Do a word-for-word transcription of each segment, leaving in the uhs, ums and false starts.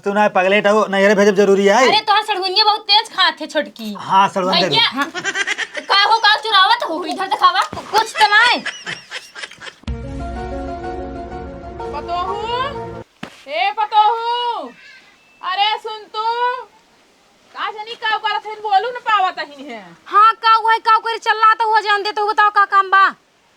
तू ना पगलेट हो, नैहरे भेजब जरूरी है। अरे, तोहार सड़हुनिया बहुत तेज खात है, छोटकी। हाँ, सड़हुआ दे दो। भैया, हाँ। का हो, का चुरावत हो? इधर दिखावा। कुछ तो नाय। पतोहू, ए पतोहू, अरे सुन तू, का जानी का करत हइन, बोलू न पावत हइन है। हाँ, का हुआ है, का करे चल रहा था, हुआ जान देते हो, बताओ का काम बा?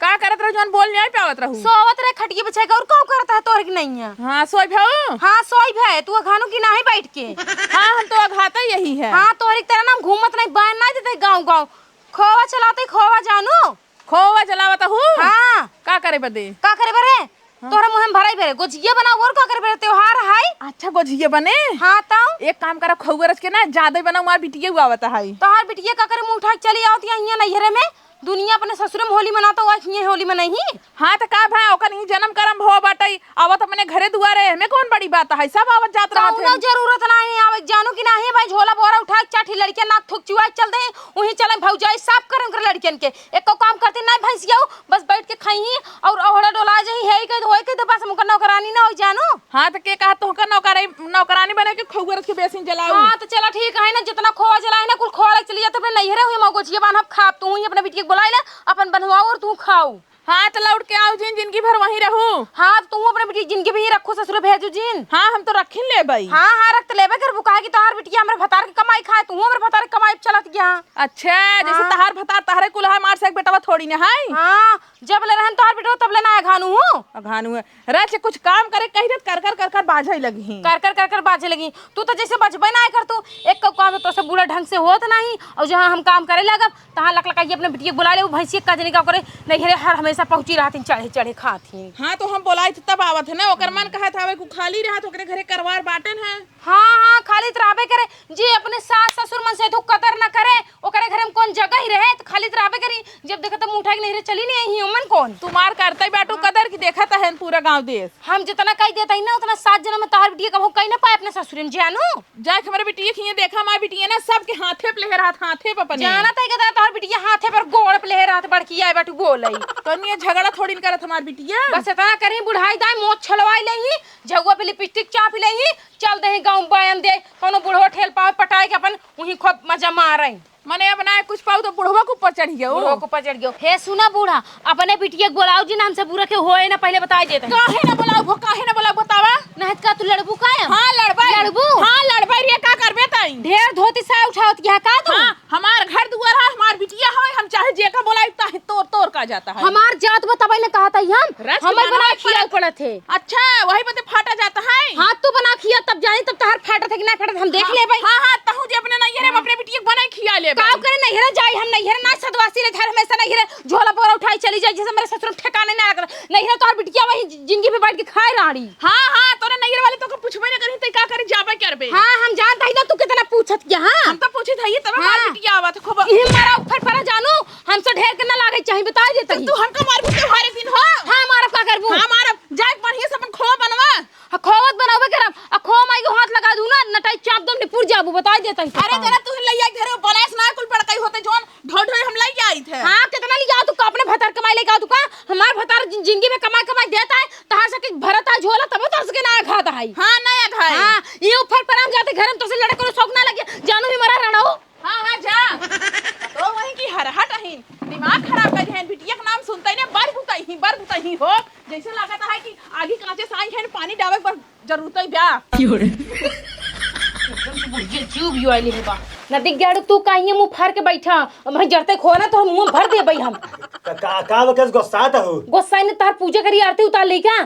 का करत रहू, जौन बोल नहीं पावत रहू? सोवत रहे खटिया बिछाई के, और का करत है तोहरे के नहीं है? हाँ, सोई भऊ? हाँ, सोई भे, तू अघानू की नाही बैठ के। हाँ, हम तो अघाते यही है। हाँ, तोहरे की तरह ना हम घूमत नहीं, बहन नहीं देते गाँव गाँव। खोवा चलाते, खोवा जानू। खोवा चलावत हूँ? हाँ। का करे बदे? का करे बरे? हाँ। तोहरा मुँह में भराई बरे, गोझिया बनाओ, और का करे बरे, त्योहार है। अच्छा, गोझिया बने? हाँ, तो? एक काम करा, खोवा रच के ना, ज्यादा ही बनाओ, मार बिटिया हुआ आवत है। तोहार बिटिया का करे मुँह उठा के चली आवत यहाँ नैहरे में? दुनिया अपने ससुरे में होली मनाता हुआ, हियाँ होली मनाई। हाँ, त का भा, ओकर ही जन्म करम भवा बाटई, आवत अपने घरे दुआरे, एमे कौन बड़ी बात है, सब आवत जात रहत कौनो हैं। जरूरत नाही आवे, जानू कि नाही भाई, झोला बोरा उठा के चाठी लड़किया नाक थूक चुआ के चल दे, उही चले भौजाई साफ करे उनकर लड़कियन के, एको काम करती नाही भैंसियाऊ, बस बैठ के खाई और ओहड़ा डोला जाई, है कह दे, होए कह दे, बस हम नौकरानी ना हो जानू। हाँ, त के कहा तोहका नौकरानी, नौकरानी बने के खोआ रच के बेसिन जलाऊ? हाँ, त चला ठीक है ना, जितना खोआ जलाई ना, कुल खोआ लग चली जाते अपने नैहरे हुई, मौगोचिया बांधब खाब, तू ही अपने बिटिया के बुलाई ले, अपन बंधवाऊ और तू खाऊ। हाँ, त लौट के आऊ जिन, जिंदगी भर वहीं रहू। हाँ, त तू अपने बिटिया के जिंदगी भी रखू, ससुरे भेजू जिन। हाँ, हम तो रखिन लेबई। हाँ, हाँ, रख त लेबे करबू, काहे कि तोहार बिटिया हमरे भतार के कमाई खाए, तू हमरे भतार के कमाई पे चलत गया। अच्छा, जैसे हाँ। तहार भतार तहरे कुल है, मार से एक बेटवा थोड़ी ना है। हाँ, जब ले रहन तोहार बिटिया तब ले ना अघानू हूँ। अघानू है। रच कुछ काम करे कही देत, कर कर कर कर बाझे लगी। कर कर कर कर बाझे लगी। तू तो जैसे बचबे ना कर तू। एक को काम तो तोसे बूढ़ा ढंग से होत नहीं, और जहाँ हम काम करे लागब, तहाँ लक लकाई अपने बिटिया के बुला ले, वो भैंसिया का जनी का करे, नहीं रे, हर हमेशा पहुँची रहती, चढ़े चढ़े खाती। हाँ, तो हम बोलाई तो तब आवत है ना, ओकर मन कहत हवे, कु खाली रहत, ओकरे घरे करवार बाटेन है। हाँ, हाँ, खाली त रहबे करे, जे अपने सास ससुर मन से तू कदर न करे, ओकरे घर में कौन जगह ही रहे, त खाली त रहबे करी। जब देखा तब उठा के नैहरे चली नहीं आई, ओमन कौन? तुम्हार करते बाटू हाँ। कदर की देखत है पूरा गांव देश। हम जितना कही देता ही ना, उतना सात जन्म में तोहार बिटिया कबहू कही ना पाए अपने ससुरे में, जानू? जाके हमारे बिटिया खिए देखा, हमारे बिटिया ना सबके हाथे पे लेहे रहत, हाथे पे अपने। जानत है कि तोहार बिटिया हाथे पर गोड़ पे लेहे रहत, बड़की आए बाटू बोलई। कनिया झगड़ा थोड़ी न करत हमार बिटिया। बस इतना करी, बुढ़ाई दाई मोछ छलवाई लेही, झगुआ पे लिपस्टिक चाप लेही, चल देही गाँव बयान दे, कौनो बुढ़वा ठेल पावे पटाए के अपन उही खूब मजा मारे। मने अब ना कुछ पाऊ तो बुढ़वा के ऊपर चढ़ गयो। बुढ़वा के ऊपर चढ़ गयो। हे सुना बूढ़ा, अपने बिटिया के बोलाओ जी ना, हमसे बुरा के होए ना, पहले बताई देते हैं। काहे ना बोलाऊ भो, काहे ना बोलाऊ बतावा? नहीं त का तू लड़बू का है? हाँ, लड़बाई। लड़बू? हाँ, लड़बाई रे, का करबे तई? ढेर धोती साया उठावत किया का तू? हाँ, हमार घर दुआर है, हमार बिटिया है, हम चाहे जेका बोलाई ताहे तोर तोर का जाता है। हमार जात बा तबई न कहत हई हम, रच के हमें बना बना के खियाल पड़त। पड़त है। अच्छा, वही बदे फाटा जाता है। हाँ, तू बना खिया तब जानी तब तहार फाटत है कि ना फाटत हम देख हाँ, लेबई। हाँ, हाँ, तहू जे अपने नैहरे में हाँ। अपने बिटिया के बनाई खिया लेबई। का करे नैहरे जाई हम नैहरे ना सदवासी ले घर हमेशा नैहरे झोला बोरा उठाई चली जाई जैसे हमारे ससुर ठिकाने ना रख। नैहरे तोहर बिटिया वही जिंदगी पे बैठ के खाए राड़ी। हाँ, हाँ, तोरे नैहर वाले तोके पूछबे ना करी, तै का करे जाबे करबे? हाँ, हम जानत हई ना तू कितना पूछत क्या, हाँ? हम तो पूछत हई, तब हमार हाँ। बिटिया आवत खूब। इहे मारा ऊपर परा जानू, हमसे ढेर के ना लागे चाही, बताई देत हई। तू हमका मारबू त्योहारे दिन हो? हाँ, मारब का करबू? हाँ, मारब। जाए बढ़िया से अपन खोआ बनवा। हाँ, खोवत बनावे करब। आ खोआ माई के हाथ लगा दू ना, नटाई चाप दम निपुर जाबू, बताई देत हई। अरे जरा तू ले आई घरे बनाए से ना कुल बड़काई होते जौन ढोई ढोई हम लई आइत है। हाँ, कितना लिया तू का अपने भतार कमाई लेके आऊ तू का? हमार भतार जिन-, जिंदगी में कमाई कमाई देत है, तहार सके भरत है झोला तबो तोहर सके ना खात है। हाँ, ना खाए। हाँ, ये ऊपर पर हम जाते घर में तोसे लड़े कोनो शौक ना लगे, जानू ही मरा रणऊ। हाँ, हाँ, जा। तो वही की हरहट अहिन, दिमाग खराब कर दिहन, बिटिया के नाम सुनते ही ना बर बुतही, बर बुतही हो, जैसे लागत है कि आगी कांचे से आई है, पानी डावे के बस जरूरत है ब्याह। क्यों रे? एकदम से बुढ़िया जीव भी आइले है बा। नदी गाड़ू तू काहे मुंह फाड़ के बैठा? अब मैं जरते खोआ ना तो मुंह भर देबई हम। का, का, का बकस गुस्सात हो? गुस्सा ने तहार पूजा करी आरती उतार ली का?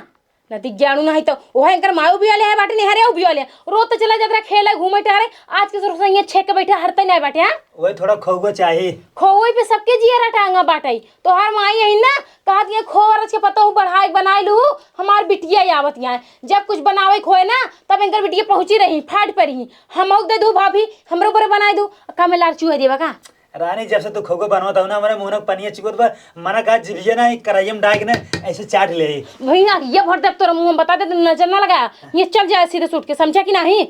नदी गाड़ू नहीं तो ओहे एंकर माऊ भी आले है बाटे निहारे, ऊ भी आले। रोज तो चला जात रहा खेले घूमे टहरे, आज के सुरसैया छेक के बैठे हरते नहीं बाटे, हाँ? वही थोड़ा खोआ चाही। खोए पे सबके जियरा टांगा बाटे। तोहार माई अहिन ना, कहत ये खोआ रच के पतोहू बढ़ाई बनाई लू, हमार बिटिया आवत यहाँ। जब कुछ बनावे के होए ना, तब इनकर बिटिया पहुँची रही, फाट पर ही। हमहू के दे दू भाभी, हमरो बरे बनाई दू। का मैं लार चुहे देबा का? रानी, जब से तू खोआ बनवत हऊ ना, हमरे मुंह में पनिया चुकत बा, मना का जिभिया ना, एक कराइया में डाल के ना, ऐसे चाट ले। भैया, ये भर देब तोरा मुंह में, बता दे, नजर ना लगा। ये चल जाए सीधे से उठ के, समझा कि नहीं?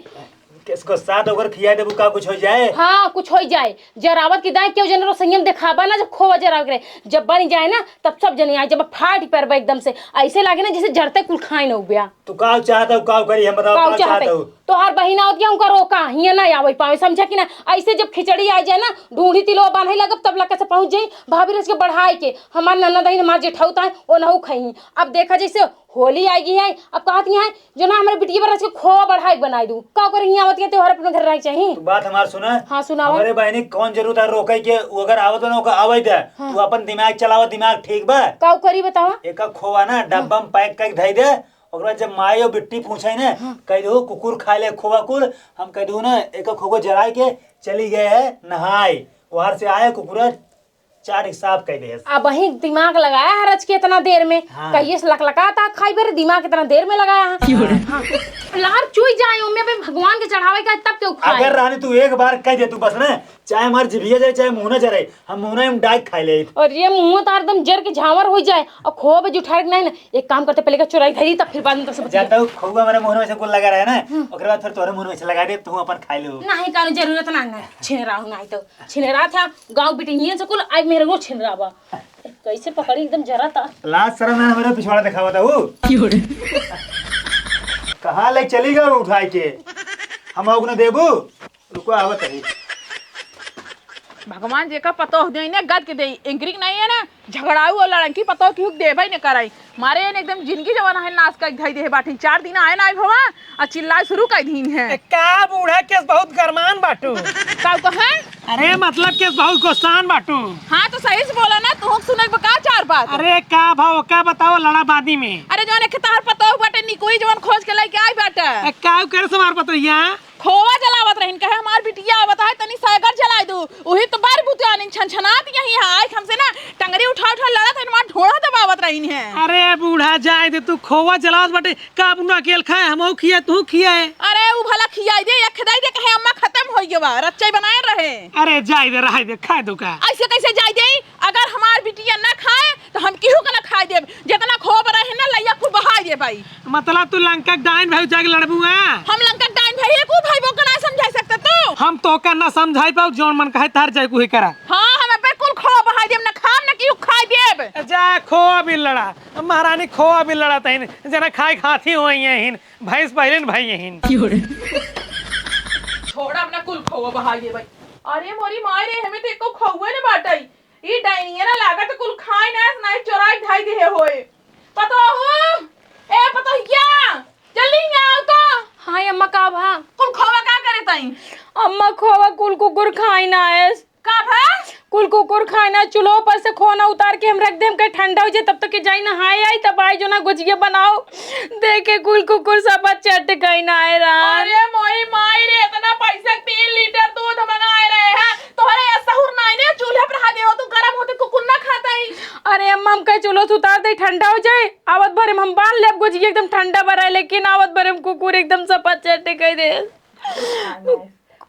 किसको साथ ओकर खिया देबू, का कुछ हो जाए? हाँ, कुछ हो जाए। जरावत की दाएं, केहू जने रोसैया में देखाबा ना, जब खोवा जरावे के रहे, जब बन जाए ना, तब सब जने आए, जब फाट परबा एकदम से, ऐसे लागे ना जैसे जरते कुल खाए न उबिया। तू का चाहत हऊ, का करी, हम बताओ, का का चाहत चाहत हऊ? हऊ? तोहार बहिन आवत या उनका रोका, हियां ना आवे पावे, समझा कि ना? ऐसे जब खिचड़ी आ जाए ना, ढूंढी तिलवा बांधे लगब, तब लक्का से पहुंच जाई भाभी रच के बढ़ाए के। हमार ननद आइन, हमार जेठाऊ ताए, ओ नहु खई। अब देखा जैसे होली आएगी है, अब कहत नहीं है, जो ना हमारे बिटिया पर रच के खोवा बढ़ाए के बनाए दू। का करे हियां आवत के त्योहार अपने घर रहे चाहिए। तू बात हमार सुना। हाँ, सुनावा। हमारे बहिनी कौन जरूरत है रोके के, वो अगर आवत बा ना, ओका आवे दे। हाँ। तू अपन दिमाग चलावा, दिमाग ठीक बा? का करी बतावा? एक खोवा ना डब्बा में पैक करके धई दे, ओकरा बाद जब माई और बिट्टी पूछे ने, हाँ। कह दो, "कुकुर खा ले खोवा कुल।" हम कह दो ना, एक खोवा जराए के चली गए है नहाए, वहां से आए कुकुरा चाट के साफ कह दे। अब वही दिमाग लगाया है रच के इतना देर में, हाँ। कहिए से लकलकाता खाई बेरे, दिमाग इतना देर में लगाया है। क्यों रे? हाँ। लार चुई जाए, ओमे अबे भगवान के चढ़ावे का, तब के उखाए। अगर रानी तू एक बार कह दे तू बस ना, चाहे हमार जिभिया जाए, चाहे मुंह ना जरे, हम मुंह ना हम डाइक खाई ले। और ये मुंह तो हरदम जर के झांवर हो जाए, और खोवा पे जुठार के नहीं ना, एक काम करते, पहले का चुराई धरी, तब फिर बाद में तो सब जाता हूँ, खोवा मेरे मुंह में से कुल लगा रहा है ना, हम्म। ओकरे बाद फिर तोरे मुंह में से लगा दे, तू अपन खाई ले। नहीं, कानू जरूरत ना, ना, छिनरा हूँ, नहीं तो छिनरा था, गाँव बिटिया से कुल, आज मेरे को छिनरा बा। कैसे पकड़ी, एकदम जरा था। लाज शर्म ना, मेरे पिछवाड़ा दिखावा था वो। क्यों रे? कहाँ ले चली गई उठाई के, हम आउक ना देबू। रुको, आवत है। भगवान जेका पतोह देई ने, गद के देई। एंकरी के नहीं है ना, झगड़ाऊ और लड़ंकी पतोह की हुक देबे न कराई। मारे ने एकदम जिंदगी जवन है नाश कर धई दे बाटी। चार दिन आए ना भवा, आ चिल्लाए शुरू कर दीन है। ए, का बूढ़ा केस बहुत गरमान बाटू? का कहे? अरे मतलब केस बहुत गोस्सान बाटू। हाँ तो सही से बोला ना, तू सुने बका चार बात। अरे का भाव, का बताओ लड़ा बादी में। अरे जवन एक तार पतोह बाटे निकोई जवन खोज के लेके आई बाटे। ए, का करे समार पतोहिया? खोवा जलावत रहिन, कहे, "हमार बिटिया आवत है, तनी सैगर जलाए दू।" उही तो बार बुतियानिन छनछनात यही है, आइक हमसे ना टंगरी उठा उठा लड़त है, हमार ढोढ़ा दबावत रहिन है। अरे बूढ़ा, जाए दे तू, खोवा जलावत बाटे, का बुना अकेल खाए, हमहू खियाए, तू खियाए। अरे उ भला खियाई दे, या खिदाई दे, कहे, "अम्मा खत्म हो गया बा, रच्चा बनाए रहे।" अरे जाए दे, रहाई दे, खाए दो का। ऐसे कैसे जाए दे? अगर हमार बिटिया ना खाए, तो हम केहू के ना खाए देब। जितना खोब रहे ना, लइया खूब बहाए देब भाई। मतलब तू लंका के डाइन भाई जाके लड़बू, हैं? हम लंका के डाइन भाई, एक भाई वो के ना समझाई सकते तू? हम तो का ना समझाई पाऊ, जौन मन कहे तार जाए कुही करा। हाँ, हम बिल्कुल खोब बहाए देब, ना खाब, ना केहू खाए देब। जा खोवा भी लड़ा, महारानी खोवा भी लड़ा तहिन, जना खाए खाती हुई यहिन, भैंस पहले न भाई यहिन। छोड़ा अपना कुल खोवा बहाए देब भाई। अरे मोरी माई रे, हमें तो एको खोवे न बाटई। ई डाइनिया ना लागत कुल खाए ना, ना चोराई ढाई दिहे होए। पतोहू, ए पतोहिया, जल्दी हियाँ आओ तो। हाँ अम्मा, का भा? कुल खोवा का करे ताई? अम्मा, खोवा कुल कुकुर खाए ना आएस। का भा? कुल कुकुर खाए ना, चूल्हो पर से खोना उतार के हम रख देम, कहीं ठंडा हो जाए, तब तक के जाई नहाए आई, तब आई जो ना गुजिया बनाओ। देखे कुल कुकुर सब चट गई ना आए रान। अरे मोई माई रे, इतना पैसा तीन लीटर दूध मंगाए रहे हैं, तोहरे ये सहूर नाई ने चूल्हे पर हाथ देहो, तू गरम होते कुकुर ना खाता ही। अरे अम्मा, हम कहे चूल्हो से उतार दे, ठंडा हो जाए, आवत भरे में हम बांध लेब गुजिया एकदम ठंडा भराए, लेकिन आवत भरे में कुकुर एकदम सब चट कह दे।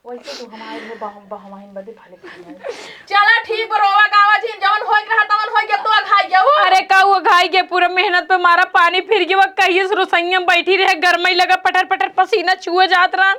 वैसे तू हमारे लिए बह-, बहवाइन बदे भले कही है। चला ठीक बा, रोवा गावा जिन, जवन होए के रहा तवन होए के, अब तो अघाई गया वो। अरे का वो अघाई के, पूरा मेहनत पे मारा पानी फिर गया, वो कहिए से रोसैया में बैठी रहे, गरमई लगा, पटर पटर पसीना छुए जात रहन,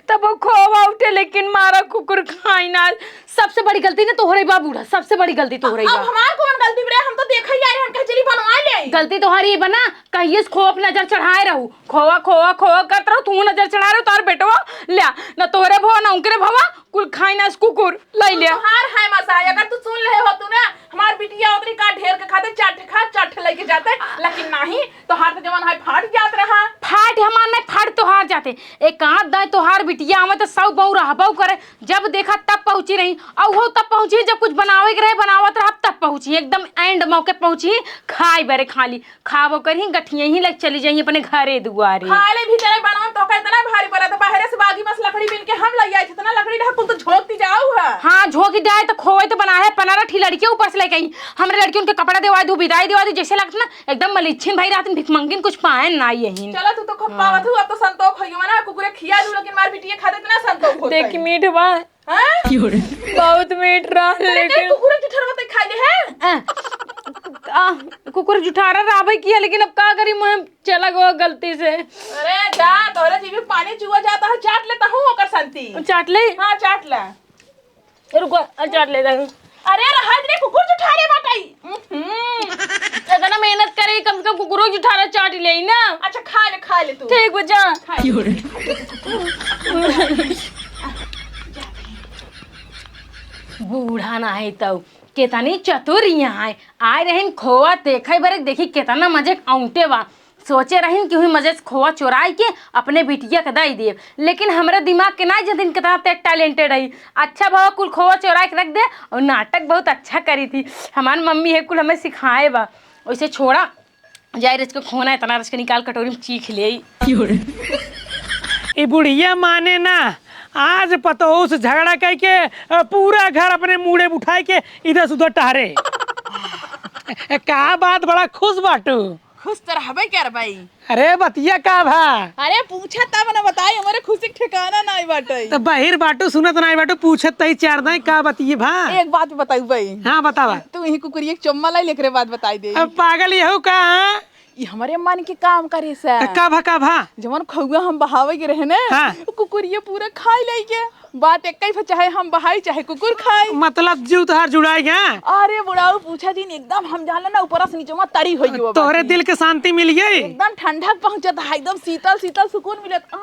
तब वो खोवा उठे, लेकिन मारा कुकुर खाई ना। सबसे बड़ी गलती ना तोहरे बा बूढ़ा, सबसे बड़ी गलती तोहरे अब बा। हमार कौन गलती बरे, हम तो देखा ही आए रहन, कहे चली बनवा ले। गलती तोहरी बा ना, कहिए से खोवा पे नजर चढ़ाए रहू, खोवा, खोवा, खोवा करत रहो, तू नजर चढ़ा रहो, तोहर बेटवा ल्या, ना तोहरे भवा, ना उनकरे भवा, कुल खाई ना कुकुर, लै ल्या। तोहार है मसा, अगर तू सुन ले हो तू ना, हमार बिटिया उतरी का ढेर के खाते, चार ठे खा, चार ठे लेके जाते, लेकिन नहीं, तोहार तो जवन है फाट जात रहा। फाट हमार नहीं, फाट तोहार जाते। एक आध दाई तोहार बिटिया आवे तो सौ बहू रहबो करे, जब देखा तब पहुंची रही, और वो तब पहुंची जब कुछ बनावे के रहे, बनावत रहा तब पहुंची, एकदम एंड मौके पहुंची, खाए बरे खाली। खाबो करही, गठिया ही लग चली जाई अपने घरे दुआरे। खाए ले भीतरे बनवा में तोका इतना भारी पड़ा, तो बाहरे से बागी मस लकड़ी बिन के हम लई आई, इतना लकड़ी रहा, कुल तो झोंक दी जाऊ है। हाँ, झोंक ही जाए तो खोए तो बना है, पनारा ठी लड़कियों ऊपर से लेके आई। हमरे लड़कियों के कपड़ा देवा दू, विदाई देवा दू, जैसे लगत ना एकदम मलिच्छिन भाई रात में भिखमंगिन कुछ पाए ना यही। चलो, तू तो खूब हाँ। पावत हूँ, अब तो संतोख हो गया ना, कुकुरे खिया दू, लेकिन मार बिटिया खाते इतना संतोख होता देख है। मीठ बा। हाँ? बहुत मीठ रहा, अरे, लेकिन नहीं, कुकुर जुठरवा तक खा ले है। आ, आ, कुकुर जुठारा रहबे किया, लेकिन अब का करी, मुँह चला गवा गलती से। अरे जा, तोरे जीभ में पानी चुआ जाता है, चाट लेता हूँ, ओकर शांति। चाट ले। हाँ, चाट ला। रुको, आ, चाट ले रही। अरे, रहा दे, कुकुर जुठारे बाटई। हम्म। इतना मेहनत करे, कम से कम कुकुरो जुठारा चाट ले ना। अच्छा, खा ले, खा ले तू। ठीक बा, जा। खा ले। बूढ़ा ना है तो केतनी चतुर यहाँ है। आए रहन खोवा देखे बरे, देखी केतना मजे औंटे बा। सोचे रहिन कि हुई मजे से खोवा चोराई के अपने बिटिया के दई देब, लेकिन हमरे दिमाग के नाई जतिन कितना ते talented है। अच्छा भवा कुल खोवा चोराई के रख दे, और नाटक बहुत अच्छा करी थी। हमार मम्मी है कुल हमें सिखाए बा। वैसे छोड़ा, जाए रच के खोना इतना रच के निकाल कटोरी में चीख ले। ई बुढ़िया माने ना, आज पतोहू से झगड़ा कई के, अ, पूरा घर अपने मूड़े उठाई के इधर से उधर टहरे। का बात, बड़ा खुश बाटू? खुश तो रहबे करबई। अरे बतिया का भा? अरे पूछा तब न बताई, हमरे खुशी के ठिकाना नाई बाटई। तो बहिर बाटू, सुनत नाई बाटू, पूछत तई चार दाई का बतिये भा? एक बात बताऊ बई। हाँ बतावा। तू यही कुकुरिया के चुम्मा लाई, एकरे बाद बताई दे। अब पागल यहू का? ई हमरे मन के काम करे से। त का भा, का भा? जवन खौआ हम बहावे के रहे ने, हाँ। उ कुकुरिया पूरा खाई लाई के। बात एक ही भा, चाहे हम बहाई, चाहे कुकुर खाई। मतलब जीव तोहार जुड़ाई गया। अरे बुढ़ाऊ, पूछा जिन, एकदम हम जान लेना ऊपर से नीचे में तरी होई गयो तोहरे बाकी। दिल के शांति मिल गई। एकदम ठंडक पहुँचत है, एकदम शीतल शीतल सुकून मिलत। आ?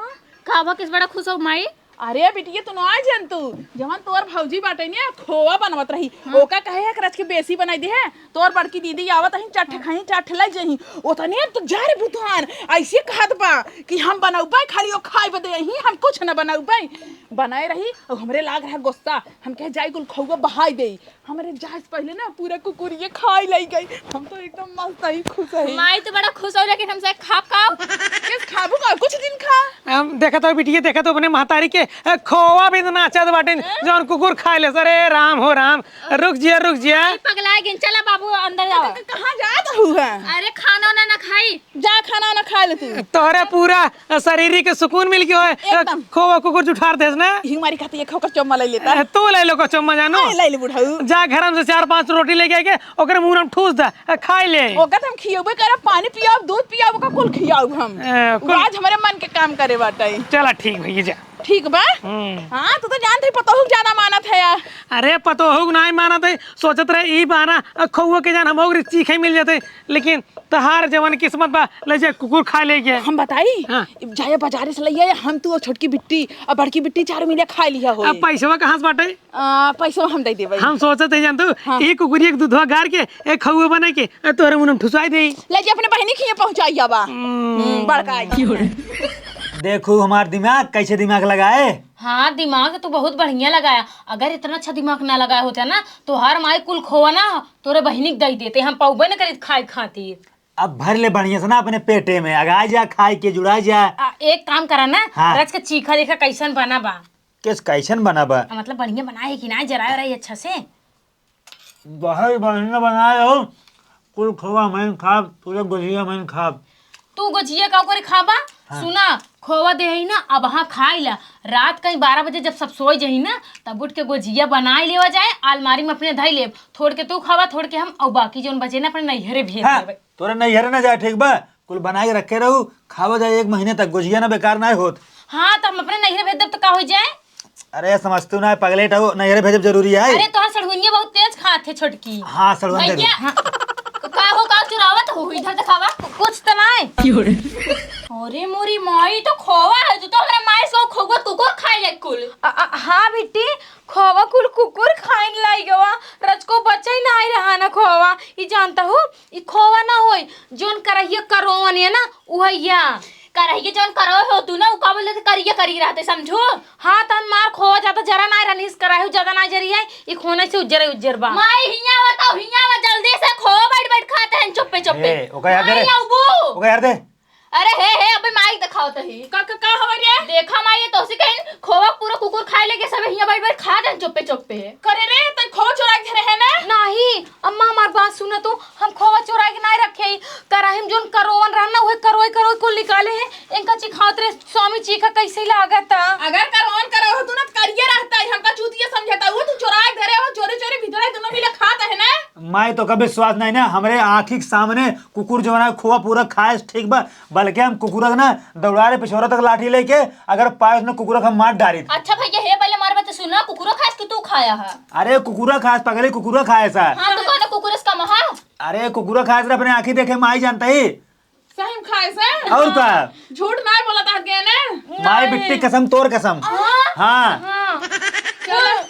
का भा, किस बड़ा खुश हो माई? अरे बिटिया, तू ना जान तू, जवन तोर भौजी बाटे ने, खोवा बनवत रही, हाँ। ओका कहे है, रच के बेसी बनाई दे है। तोर बड़की दीदी आवत अही, चट खाई, चट लाई जही। ओतने तो जा रे बुधवार, ऐसे कहत बा कि हम बनौबे, खाली ओ खाए बदे अही, हम कुछ न बनौबे। बनाए रही, और हमरे लाग रहा गुस्सा, हम कहे जाई कुल खौआ बहाई देई। हमरे जाए से पहले ना पूरा कुकुरिये खाई लाई गई। हम तो एकदम मस्त ही खुश है। माई तो बड़ा खुश हो, लेकिन हमसे खाब का? किस खाबू का? कुछ दिन खा। हम देखत हो बिटिया, देखत हो अपने महतारी के, अ, खोवा भी तो नाचत बाटे, जौन कुकुर खाए ले। अरे राम हो राम, रुक जिया, रुक जिया। ई पगला गिन, चला बाबू अंदर जाओ। क-, कहाँ जात हूँ है? अरे खाना ना, ना खाई। जा खाना ना खा ले तू। तोहरे पूरा शरीर के सुकून मिल गयो है। एकदम। खोवा कुकुर जुठार देस ना। ही मारी खाती एक होकर चम्मा ले लेता। ए, तू ले लो को चम्मा जानो। ए, ले ले बुढ़ऊ। जा घर में से चार पांच रोटी लेके आके ओकरे मुंह में ठूस दे, ए, खाई ले। ओकर हम खियोबे करब, पानी पियाब, दूध पियाब, ओकर कुल खियाब हम। ए, कुल आज हमरे मन के काम करे बाटे। चला ठीक भैया जा। ठीक बा। हम्म। हाँ, तू तो जानत है पतोहू के ज्यादा मानत है यार। अरे पतोहू के नाई मानत है, सोचत रहे ई बहाना, अ, खौआ के जान हम ओकरे चीखे मिल जाते, लेकिन तहार जवन किस्मत बा, ले जा कुकुर खा ले गया। हम बताई? हाँ। जाए बाजारे से ले आए, हम तू और छोटकी बिट्टी और बड़की बिट्टी चारों मिले खा लिया हो। अब पैसवा कहाँ से बाटे? आ, पैसवा हम दे देबे। हम सोचत है जान तू, हाँ। ई कुकुरिया के दूधवा गार के, एक खौआ बना के, ए, तोहरे मुंह में ठुसाई दे। ले जा अपने बहिनी खिए पहुँचाई आवा। हम्म। हम्म, बड़का आई। देखू हमार दिमाग, कैसे दिमाग लगाए। हाँ, दिमाग तो बहुत बढ़िया लगाया। अगर इतना अच्छा दिमाग ना लगाया होता ना, तो हर माई कुल खोवा ना तोरे बहिनी के दई देते, हम पौबे न करीत खाए खातिर। अब भर ले बढ़िया से ना अपने पेटे में, अगा जा खाए के जुड़ा जा। आ, एक काम करा ना, हाँ। रच के चीखा देखा कैसन बना बा। किस कैसन बना बा? आ, मतलब बढ़िया बनाए है कि ना, जराए रही अच्छा से। बहुत बढ़िया बनाए हो, कुल खोवा मैं खाब, पूरा गोझिया मैं खाब। तू गोझिया का ओकरे खाबा? हाँ। सुना, खोवा दे है ना, अब हाँ खाई ला। रात कहीं बारह बजे जब सब सोई जाई ना, तब उठ के गोझिया बनाई लेवा जाए, अलमारी में अपने धई लेब। थोड़ के तू खावा, थोड़ के हम, और बाकी जौन बचे ना अपने नैहरे भेज हाँ, देबे। तोरे नैहरे ना जाए ठीक बा, कुल बनाए के रखे रहू, खावा जाए एक महीने तक, गोझिया ना बेकार ना होत। हाँ, तो हम अपने नैहरे भेज देब तो का हो जाए? अरे समझतू ना, पगलेट हो, नैहरे भेजब जरूरी है। अरे तोहार सड़हुनिया बहुत तेज खात है छोटकी। हाँ, सड़हुआ भैया, दे दो। हाँ। का हो, का चुरावत हो? इधर दिखावा। कुछ तो नाय। अरे मोरी माई, तो खोवा है, तू तो हमरा माई से खोवा कुकुर खाए ले कुल। अ, अ, हाँ बिट्टी, खोवा कुल कुकुर खाइन लाई गवा। रचको बच्चा ही ना आई रहा ना खोवा। ई जानता हो, ई खोवा ना होई, जोन करहिया करोवन है ना, उहैया। करहिया जौन करो हो तू ना, उ का बोले थे, करिया करी रहते, समझू? हाँ, तन मार खोवा ज्यादा जरा नाय रहनी, इस कराही ज्यादा नाय जरी है, ई खोने से उज्जर उज्जर बा। माई हिया बताओ, हिया बा, जल्दी से खोवा बैठ बैठ खाते हैं चुप्पे चुप्पे। ए, ओका याद दे रे। माई आऊ बू। ओका याद दे। अरे हे हे, अबे माई दिखाओ तही। का, का, का हमारे? देखा माई, ये तोसी कहीं खोवा पूरा कुकुर खाए लेके सब हिया बैठ बैठ खाते हैं चुप्पे चुप्पे। करे रे, तै खोवा चुरा के धरे है ना? नहीं, अम्मा हमार बात सुना तो, हम खोवा चोराई के नाय रखे ही। कराही में जोन करोवन रहन ना, उहे करोई करोई कुल निकाले है। इनका चिखावत रहे, स्वामी चीखा कैसे लागत? अगर करोवन करो हो तू ना, तो करिया रहता है, हमका चूतिया समझता हुआ, तू चोराई के धरे हो, चोरी चोरी भीतर है, दोनों मिले खात है ना। माई, तोका विश्वास नाहीं ना, हमरे आँखी के सामने कुकुर जौन है खोवा पूरा खाए से ठीक बा, बल्कि हम कुकुर के ना दौड़ारे पिछोरा तक लाठी लेके, अगर पाए उसने कुकुर के हम मार डारी। अच्छा भैया, हे पहले मार बता, सुना, कुकुर खाए से कि तू खाया है? अरे कुकुर खाए से पगली, कुकुर खाए से। हाँ, तो कौन कुकुर इसका महा? अरे कुकुर खाए से अपने आँखी देखे माई जानता ही। सही में खाए से? और का? झूठ नाहीं बोला था के ने? माई बिट्टी कसम, तोर कसम। हाँ? हाँ। हाँ। चलो।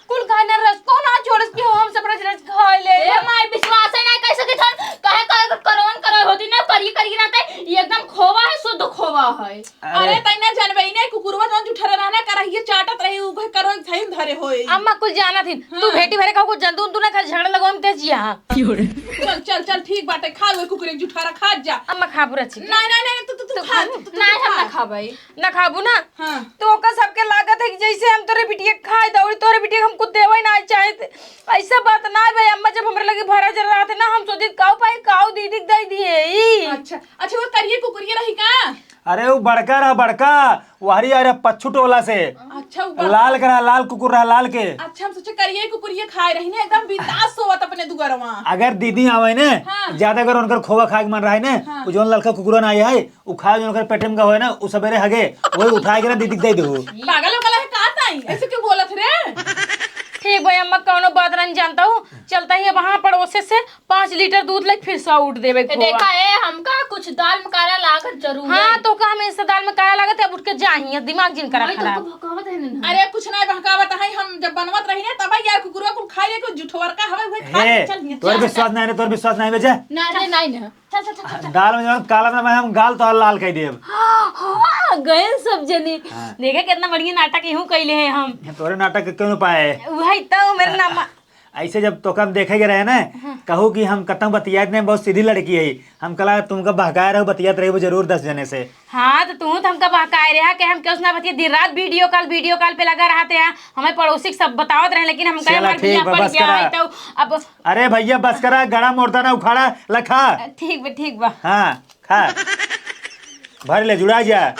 कुल खाए ना रस, कौन हाथ छोड़स कि हम सब रस रस खाए ले? ए माई, विश्वास है ना, कैसे कि थन कहे, कहे करवन करे होती ना, करी, करी रहते, ये एकदम खोवा है, शुद्ध खोवा है। अरे। अरे, तैं ना जानबे, ई ना कुकुरवा जौन जुठरे रहना, करहिए चाटत रही, उ कहे करवन सही में धरे होई। अम्मा कुल जानत हिन, तू हाँ। भेटी भरे कहू कुछ जंतु उंतु ना खा, झगड़ा लगवा में तेज जिया। चल, चल, चल, ठीक बाटे, खा लो कुकुर एक जुठारा, खा जा। अम्मा खाबू रची। नहीं, नहीं, नहीं, तू, तू, तू तू खा, खाबू? तू, तू, तू नहीं, हम खा। ना खाबई। ना खाबू ना? हाँ। तो ओकर सबके लागत है कि जैसे हम तोरे बिटिया के खाए दौड़ी, तोरे बिटिया के हम कुछ देवे ना चाहे। ऐसा बात ना है भाई, अम्मा जब हमरे लगे भरा जरा रहते ना, हम सोचित काऊ पाई, काऊ दीदी के दे दिए ई। अच्छा, अच्छा, वो करिए कुकुरिया रही का? अरे वो बड़का रहा, बड़का, वहरी आ रहा पच्छू टोला से। अच्छा, वो बड़का। लाल के रहा, लाल कुकुर रहा, लाल के। अच्छा, हम सोचे करिए कुकुरिया खाए रही ना, एकदम बिंदास सोवत अपने दुआरवा। अगर दीदी आवे ने, हाँ। ज्यादा अगर उनकर खोवा खाए के मन रहे ने, हाँ। वो जौन ललका कुकुरवा ना आए है, उ खाए जौन ओकर पेटे में का होए ना, उ सबेरे हगे, वही उठाए के ना दीदी के दे देहु। पागल हो गला है का ताई? ऐसे क्यों बोलत रे? ठीक भाई अम्मा, कौनो बात नहीं जानता हूँ, चलता ही अब वहाँ पड़ोसे से पाँच लीटर दूध लेके फिर से उठ देबे ए, खोवा। देखा ए, हमका कुछ दाल में काला लागत जरूर हाँ, है। तो का हमेशा दाल में काला लागत है, अब उठ के जाही, दिमाग जिन करा वही तो खराब। हमको भकावत है ना। अरे कुछ नहीं बहकावत है, हम जब बनवत रही ना तब यार कुकुरवा कुल खाए ले, कुछ जुठवर का हवे हुए खा हे, ले, चल, चल, तोर चल, विश्वास चल। नहीं रे, तोर विश्वास नहीं बे, जा। नहीं, नहीं, नहीं, नहीं। चल, चल, चल, चल, चल। दाल में जौन काला ना, हम गाल तोहार लाल कइ देब। हाँ, गए सब जने। हाँ। देखे कितना बढ़िया नाटक इहूँ कइले हैं हम। तोरे नाटक के क्यों पाए? वही तो मेरा नाम। ऐसे जब तोका हम देखे के रहे ना, हाँ। कहू कि हम कतौ बतियात नहीं, बहुत सीधी लड़की है। हम कला तुमका बहकाए रहो, बतियात रहो जरूर दस जने से। हाँ, तो तू तो हमका बहकाए रहा कि हम क्यों ना बतिया, दिन रात video call, video call पे लगा रहते हैं। हमें पड़ोसी के सब बतावत रहे, लेकिन हम कहे चला, हमार ठीक बिया बा, पड़ बस गया करा। है, तो अब अरे भैया, बस करा, गड़ा मोड़ता ना उखाड़ा, लखा। ठीक बा, ठीक बा। हाँ, खा। भर ले, जुड़ा जा।